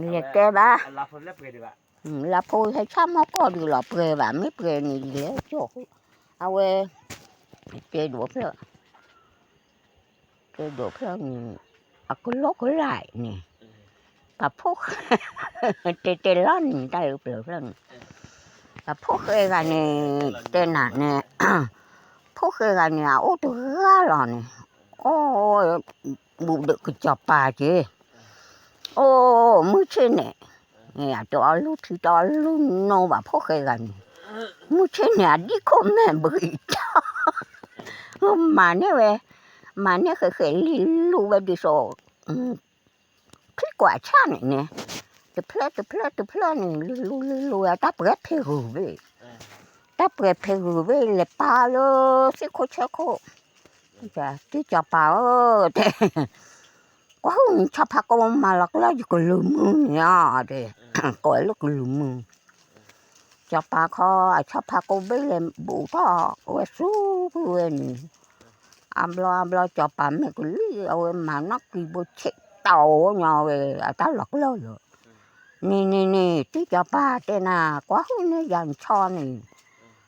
လဲၤတဲဘၣ်, လၢဖိဟဲဆၣ်မီၢ်ကီၢ်ဒုးလီၤ ပှဲၤဘၣ် မ့ၢ်ပှဲၤန့ၣ်လဲၤကၠီၣ်, အဝဲ တဲဒိးဖျၢၣ်, တဲဒိးဖျၢၣ်န့ၣ် အကလီကလးန့ၣ်, ပှၤဖိၣ်ဃဲ, တဲတဲလီၤန့ၣ် တၢ်လၢပျၢၤဖျၢၣ်န့ၣ်, ပှၤဖိၣ်ဃဲဂၤန့ၣ် တဲနၤန့ၣ်, ဖိၣ်ဃဲဂၤန့ၣ် အအိၣ်တဂၤလီၤန့ၣ်, အိၣ် ဘူးဒီးကစီၤပၤက့ၤ, အိၣ်မုၢ်ဆ့ၣ်န့ၣ်, အတအီၣ်လူထံတအီၣ်လူနိဘၣ် ဖိၣ်ဃဲဂၤန့ၣ်, မုၢ်ဆ့ၣ်န့ၣ် အဒံၣ်ခိၣ်မဲာ်ဘှံးတီၢ်, မၤန့ၢ်ဝဲ, မၤန့ၢ်ဃဲးဃဲးလံလူဝဲဒ်သိး ထံကွၢ်ဆၣ်န့ၣ်န့ၣ်, တဖျၢၣ်တဖျၢၣ်တဖျၢၣ်န့ၣ် လံလူလံလူဝဲ တၢ်ပှဲၤဖဲးဂုာ်ဘ့ၣ်, တၢ်ပှဲၤဖဲးဂုာ်ဘ့ၣ် လဲၤပာ်လၢသ့ၣ်ခိၣ်ဆၢခိၣ်, တ့စီၤပၤဧၢ, တဲ, ကွၢ်ဟူန့ၣ် ဆီဖါကိမၤလီၤကျၢၢ်ယကလုၢ်မုၢ်န့ၣ်ဧါ, တဲ, ကိးဝဲလၢကလုၢ်မုၢ် စီၤပၤခီ အဆီဖါကိဘ့ၣ်လဲၤဘူးထီၣ်ဝဲဆူဖုဝဲန့ၣ်, အဘျီအဘျီ စီၤပၤမ့ၢ်ကလံၣ် အဝဲမၤနီၣ်ကံဘိဆဲးတီၤညီဝဲ အတၢ်လီၤကျၢၢ်လီၤ, န့ၣ်န့ၣ်န့ၣ် တ့စီၤပၤတဲနၤ ကွၢ်ဟူန့ၣ် ယၤနဆီန့ၣ်,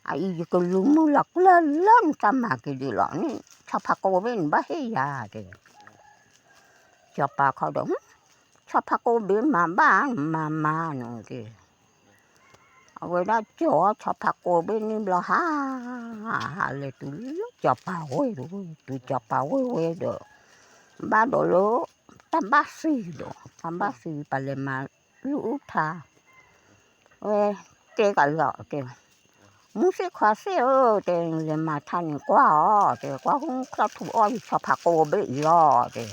အအံၤယကလုၢ်မုၢ်လီၤကျၢၢ်လၢနတၢ်မၤက့ၤဒ်လီၤန့ၣ် ဆီဖါကိဘ့ၣ်န့ၣ် ဘၣ်ဟ့ၣ်ယၤတဲ စီၤပၤခီဒီး, ဆီဖါကိဘ့ၣ်မၤဘၣ်မၤမၤန့ၣ်တဲ, အဝဲဒၣ်ကၠီဆီဖါကိဘ့ၣ်န့ၣ်ဘျီဟါ, ဟးလဲၤတုၤလၢစီၤပၤဝ့ၢ်, တုၤစီၤပၤဝ့ၢ်ဝဲဒီး, ဘၣ်ဒီးလၢ တၢ်ဘၣ်သံဒီး တၢ်ဘၣ်သံပှၤလဲၤမၤလုၢ်အုၣ်ထါ ဝဲတဲကလီၤတဲ, မုၢ်သ့ၣ်ခွါသ့ၣ်ဧၢ, တဲလဲၤမၤထါန့ၣ်ကွၢ်အီၤ, တဲကွၢ်ဟူချီၣ်ထူအီၣ်ယဆီဖါကိဘ့ၣ်အံၤလီၤ, တဲ,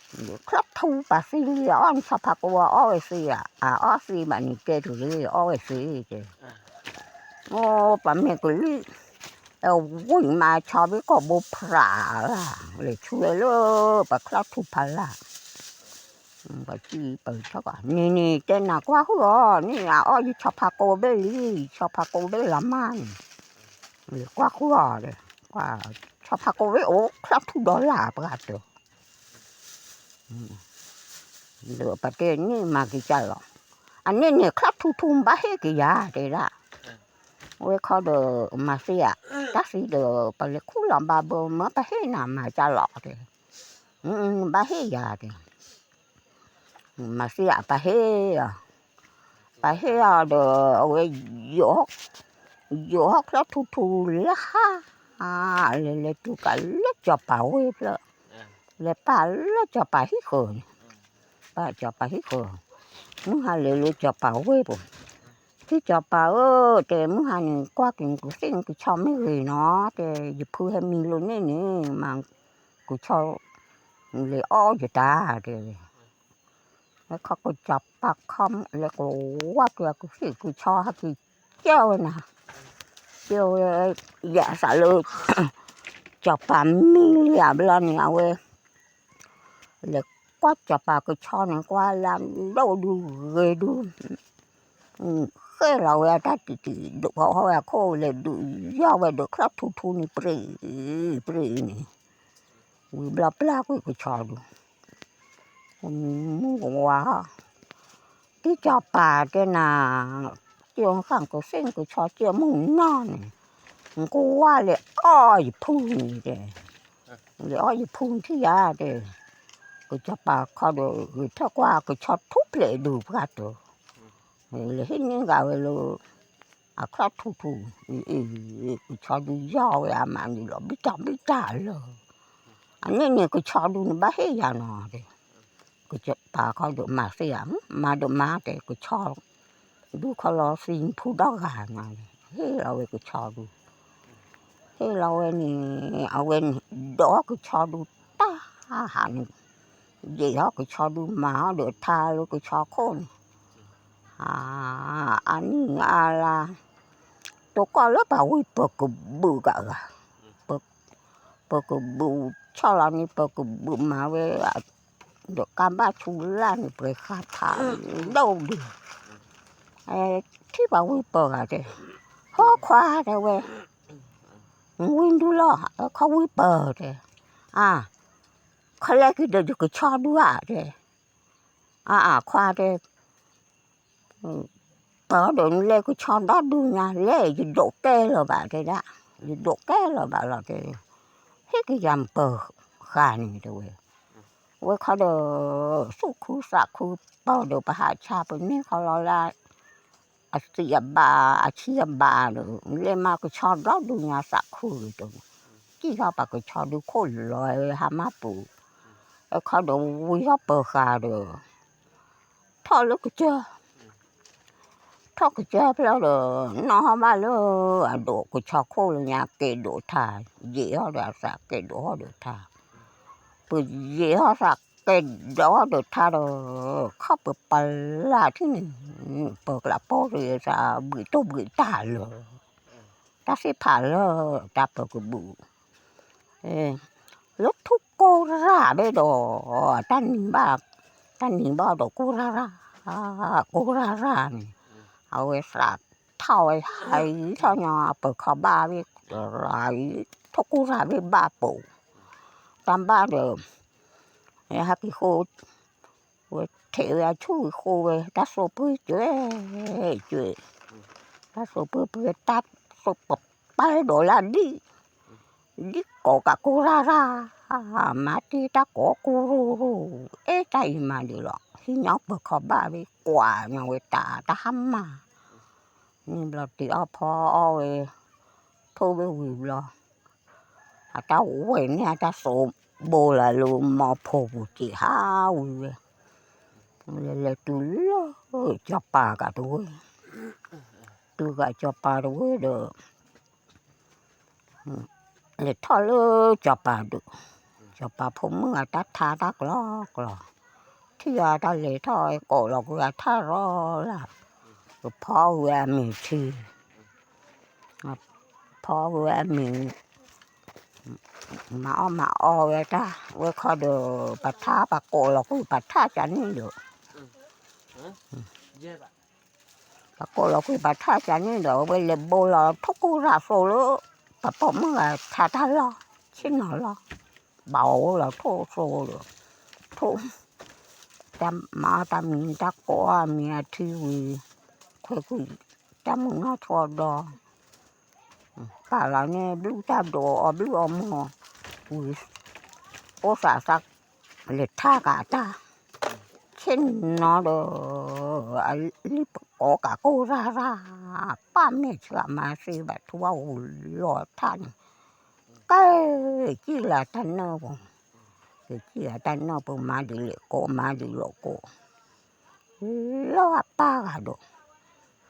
ချီၣ်ထူပှၤသံလံအီၣ်နဆီဖါကိအီၣ်ဝဲသ့ဧါ, အအီၣ်သ့ဘၣ်န့ၣ်တဲတဂ့ၤ အီၣ်ဝဲသ့, တဲ, အိ ပှၤမ့ၢ်ကလံၣ်, ဝံၤမၤဆီဘ့ၣ်ကိာ်ဘိဖရးလၢ်, လဲၤဆူဝဲလၢ ပှၤချီၣ်ထူဖးလၢ် ပှၤကံပှၤထီၣ်ကီး န့ၣ်န့ၣ် တဲနၤကွၢ်ဃုာ်အီၤ န့ၣ်အအီၣ်ယဆီဖါကိးဘ့ၣ်လံ, ဆီဖါကိးဘ့ၣ်လီၤမၢ်န့ၣ်, ကွၢ်ဃုာ်အီၤ, ဆီဖါကိးဘ့ၣ်အိၣ်ချီၣ်ထူဒီးလၢ်ပှၤတၢၢ်, ဒီးပတဲန့ၣ်မၤက့ၤကၢ်လီၤ, အန့ၣ်န့ၣ်ချီၣ်ထူထူဘၣ်ဟ့ၣ်က့ၤယၤတဲဒၣ်, ဝဲခီဒီးမၤသ့ဧါ, တၢ်သံဒီး ပလဲၤခူၣ်လီၤဘၣ်ဘၢမၢ် ပဟ့ၣ်နၤမၤကၢ်လီၤတဲ, ဘၣ်ဟ့ၣ်ယၤတဲ မၤသ့ဧါ ပဟ့ၣ်အီၤ, ပဟ့ၣ်အီၤဒီး အဝဲ ယိာ်ဟီၣ်ချီၣ်ထူထူလၢဟါ, လဲၤလဲၤတုၤကးလၢစီၤပၤဝ့ၢ်ဖျၢၣ်, လဲၤပာ်လၢစီၤပၤဟံၣ်ဃၢၤန့ၣ်, ပာ်စီၤပၤဟံၣ်ဃၢၤ, မုၢ်ဟါလဲၤလၢစီၤပၤဝ့ၢ်ပူၤ, ထံၣ်စီၤပၤဧၢ, တဲမုၢ်ဟါန့ၣ် ကွၢ်က့ၤနကသ့ၣ်နကဆီမ့ၢ်ဂ့ၤနီၤ, တဲ ယဖုဟဲမံလိာ်န့ၣ်န့ၣ် မၤကဆီ လဲၤအီၣ်ယတၢ်တဲ ခီကစီၤပၤခီလဲၤကဝါက့ၤကသ့ၣ်ကဆီ ဟဲက့ၤကၢဝဲနၤ, ကၢဝဲ ယသးလၢ စီၤပၤမံလံအဘျီန့ၣ် အဝဲ လဲၤကွၢ်စီၤပၤကဆီန့ၣ် ကွၢ်လၢဒိၣ်ဒုဂ့ၤဒု ဃဲလီၤဝဲအတၢ်တံၢ်တံၢ် ဒုးဖီဝဲအခိၣ် လဲၤဒုးယီၢ်ဝဲဒီးချီၣ်ထူထူန့ၣ် ပြံပြံန့ၣ်, ဝံၤဘျီပျၢ်ကွံာ်ကဆီဒု, မုၢ်ကဝါ, တံၢ်စီၤပၤတဲနၤ, ကၠိဃၣ်ကသ့ၣ်ကဆီကၠိမုၢ်နီၢ်န့ၣ်, နကဝါလဲၤအီၣ်ယဖုန့ၣ်တဲ, လဲၤအီၣ်ယဖုထံၣ်ယၤတဲ, ကစီၤပၤခီဒီးဂဲၤထၢၣ်ကွၢ်ကဆီထူပျဲၢ်ဒုပှၤတၢၢ်, လဲၤဟ့ၣ်န့ၢ်ဂၤဝဲလၢ အချီၣ်ထူထူ, ကဆီဒုယီၢ်ဝဲအမးန့ၣ်လီၤ ဘံၣ်တၢ်ဘံၣ်တၢ်လၢ, အန့ၣ်န့ၣ်ကဆီဒုန့ၣ်ဘၣ်ဟ့ၣ်ယၤနီၤတဲ, ကစီၤပၤခီဒီးမၤသ့ဧါ, မၤဒီးမၤတဲ ကဆီ ဒုးခီလီၤသံဖုဒီဂၤနီၤ, ဟ့ၣ်လီၤဝဲကဆီဒု ဟ့ၣ်လီၤဝဲန့ၣ် အဝဲန့ၣ် ဒိးကဆီဒုတၢ်ဟးန့ၣ်, ယဲၢ်ဟီၣ်ကဆီဒုမၤဟီၣ်ဒီးထါလၢကဆီခိၣ်န့ၣ်, အနံၣ်အါလါ, တိၢ်ကီၢ်လၢပှၤဝံၢ်ပၢၤကဘုးဂၤဂၤ, ပၢၤကဘုးဆီၣ်လီၤန့ၣ် ပၢၤကဘုးမၤဝဲ ဒီးကါဘၣ်ဆူလၢ်န့ၣ် ပှဲၤဃာ်ထးဒိၣ်ဒုး, ထံၣ်ပှၤဝံၢ်ပၢၤဂၤတဲ, ဟီခွါတဲဝဲ, ဝံၢ်ဒုလီၤ ခီဝံၢ်ပၢၤတဲ, အါ, ခီလဲက့ၤဒီးယကဆီဒုဧါတဲ, အခွါတဲ, ပၢ်ဒီးနလဲၤကဆီဒီဒူၣ်ညါလဲၣ်, ယဒိးကဲလၢၤဘၣ်တဲဒၣ်, ယဒိးကဲလၢၤဘၣ်လီၤတဲ, ဟ့ၣ်ကယၤပၢၤဃာ်န့ၣ်တဲဝဲ, ဝဲခီဒီး သူၣ်ခုသးခု ပၢ်ဒီးပဟးဆါပန့ၢ်ခီလီၤလၢ အသံးအဘၣ် အဆံးအဘၣ်ဒီး လဲၤမၤကဆီဒီဒူၣ်ညါသးခုဂ့ၤတဲ, စံၣ်ထီၣ်ပှၤကဆီဒုခိၣ်လီၤဟါမၢ်ပူၤ, အခီဒီးဝံၤထီၣ်ပၢၤဃာ်ဒီး ထီၣ်လၢကစၢၢ်, ထီၣ်ကစၢၢ်ဖျၢၣ်ဒီး နီၣ်ဟီၣ်ဘၣ်လၢအဒိးကဆီခိၣ်လၢညါ ကဲးဒိးထါ, ယံာ်ဟီၣ်ဒီးအသးကဲးဒိးဟီၣ်ဒီးထါ, ပယံာ်ဟီၣ်သးကဲးဒိးဟီၣ်ဒီးထါဒီး ခီၣ်ပပလၢ်ထံၣ်န့ၣ် ပၢၤကျးပီၢ်ရ့သးဘှံးတိၢ်ဘှံးတၢ်လၢ တၢ်သ့ၣ်ဖးလၢတၢ်ပၢၤကဘူၣ် လၢထူၣ်ကိၢ်ရၣ်ဘ့ၣ်ဒီး တၢ်နံၤဘၣ်, တၢ်နံၤဘၣ်ဒီးကိၢ်ရၣ်ရၣ်, ကိၢ်ရၣ်ရၣ်န့ၣ်, အဝဲသးထီၣ်ဝဲဟးအံၤထီၣ်ညီ ပၢၤခီဘၣ်ဘ့ၣ်, ထီၣ်ကိၢ်ရၣ်ဘ့ၣ်ဘၣ်ပိာ်, တၢ်ဘၣ်ဒီး ဟဲက့ၤဃိ ဝဲထဲးဝဲအဆူၣ်ဃိဝဲ တၢ်သိပှ့ၤကွဲးကွဲး, တၢ်သိပှ့ၤပှ့ၤ တၢ်သိပပၢ်ဒီးလၢဒ်, ဒ်ကိးကးကိၢ်ရၣ်ရၣ်, မၤတ့ၢ်တၢ်ကိးကိၢ်ရိၣ်ရိၣ်, အဲၣ်တၢ်အံၤမၤဒ်လီၤ ဟံးညီပၢၤခီဘၣ်ဘ့ၣ်ကွၢ်ညီဝဲတၢ်တၢ်ဟါမၢ်, န့ၣ်ဘျီတ့ၤအီၣ်ဖီအီၣ်ဝဲ, ထိၣ်ဘ့ၣ်ဝံၤဘျီ အတၢ်ဝဲၢ်န့ၢ်အတၢ်သိးဘိလၢလၢမီဖိပူၤစံးဟးဝံၤဝဲ, လဲၤလဲၤတုၤလၢ စီၤပၤကးတဝ့ၢ်, တုၤကးစီၤပၤတဝ့ၢ်ဒီး လဲၤထီၣ်လၢစီၤပၤဒုး, စီၤပၤဖိမုၣ်အတၢ်ထါတၢ်ကျီကျီ, ထံၣ်အတၢ်လဲၤထီၣ်ကိးလီၤကွံာ်အထၣ်ရီလၢ်, ကဖီဝဲအမံၤထံ ဖီဝဲအမံၤ, မၤအီၣ်မၤအီဝဲတၢ်, ဝဲခီဒီး ပထါပကိးလီၤကွံာ်ပထါကန့ၣ်ဒီး, ပကိးလီၤကွံာ်ပထါကန့ၣ်ဒီး ဝဲလဲၤဘိလီၤထိၣ်ကိၢ်ရၣ်သိးလၢ ပပိာ်မုၣ်ဂၤထါတၢ်လီၢ်, ဆ့ၣ်နီၤလီၢ်, ဘၣ်အိၣ်လီၤထိၣ်သိးဒီး, ထိၣ် တၢ်မၤအီၣ်တၢ်မံၤတၢ်ကိးအီၣ်မံၤအထံဝံၤ, ခွဲးကွံာ်တၢ်မုာ်နီၢ်ထီဒီး, ပာ်လီၤန့ၢ်ဘျုၣ်တၢ်ဒိးအီၤဘျုၣ်အီၤမီၤ, ဝံၤ, အိၣ်သးသး, လဲၤထါကးတၢ်, ဆ့ၣ်နီၤဒီး, အလံၣ်ပကိးကးကိၢ်ရၣ်ရၣ်, ပၢ်မဲာ်ဆှးမၤသ့ဘၣ်ထူအအိၣ်လီၤထါန့ၣ် ကဲ, ကံၣ်လၢတၢ်နၢၣ်ပူၤ, ကစံၣ်လၢတၢ်နၢၣ်ပူၤ မၤဒ်လဲၣ်ကိး မၤဒ်လဲၣ်ကိး, လၢအပၢ်ဂၤဒီး,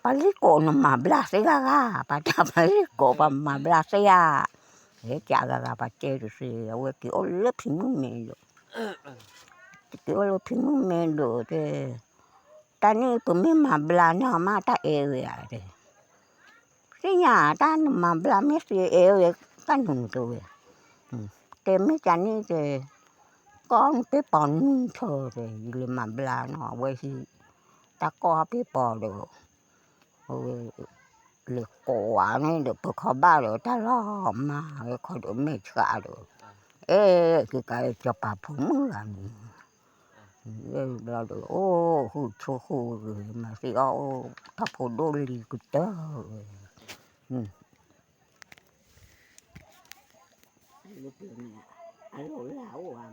ပှၤလံၣ်ကိးနမၤဘျါသ့ဂၤဂၤ, ပှၤတၢ်ပှၤလံၣ်ကိးပှၤမၤဘျါသ့ဧါ, ဟဲကးဂၤဂၤပှၤတဲတသ့ အဝဲက့ၤအိၣ်လၢဖံမုၣ်မဲာ်ဒီး, က့ၤအိၣ်လၢဖံမုၣ်မဲာ်ဒီးတဲ, တၢ်န့ၣ်ပမ့ၢ်မၤဘျါန့ၢ်အီၤမးတၢ်အဲၣ်ဝဲဧါတဲ သ့ၣ်ညါတၢ်နမၤဘျါမ့ၢ်သ့အဲၣ်ဝဲ, တၢ်နုၤနကဝဲ, တဲမ့ၢ်ကန့ၣ်တဲ, ကီနပ့ၢ်ပိာ်နံၣ်ထီၣ်တဲ ယလဲၤမၤဘျါနီၤ အဝဲဟံး, တၢ်ကီၢ်ပ့ၢ်ပိာ်ဒီး, လဲၤကိးဝဲန့ၣ်ဒီး ပၢၤခီဘၣ်ဒီးတၢ်လီၤမၢ်ဝဲခီဒီးမဲာ်ဆှးဒီး, အဲၣ်ကကးစီၤပၤဖိမုၣ်ဂၤန့ၣ် ဘျီဒီး အိၣ်ဃုာ်ဆိဃုာ်ဂ့ၤ မၤသံအီၣ်အိၣ် ထီၣ်ဖိဒိၣ်လံၤကတၢၢ်ဝဲ, လၢပျၢၤန့ၣ် အလီၤလၢအအိၣ်ဧါ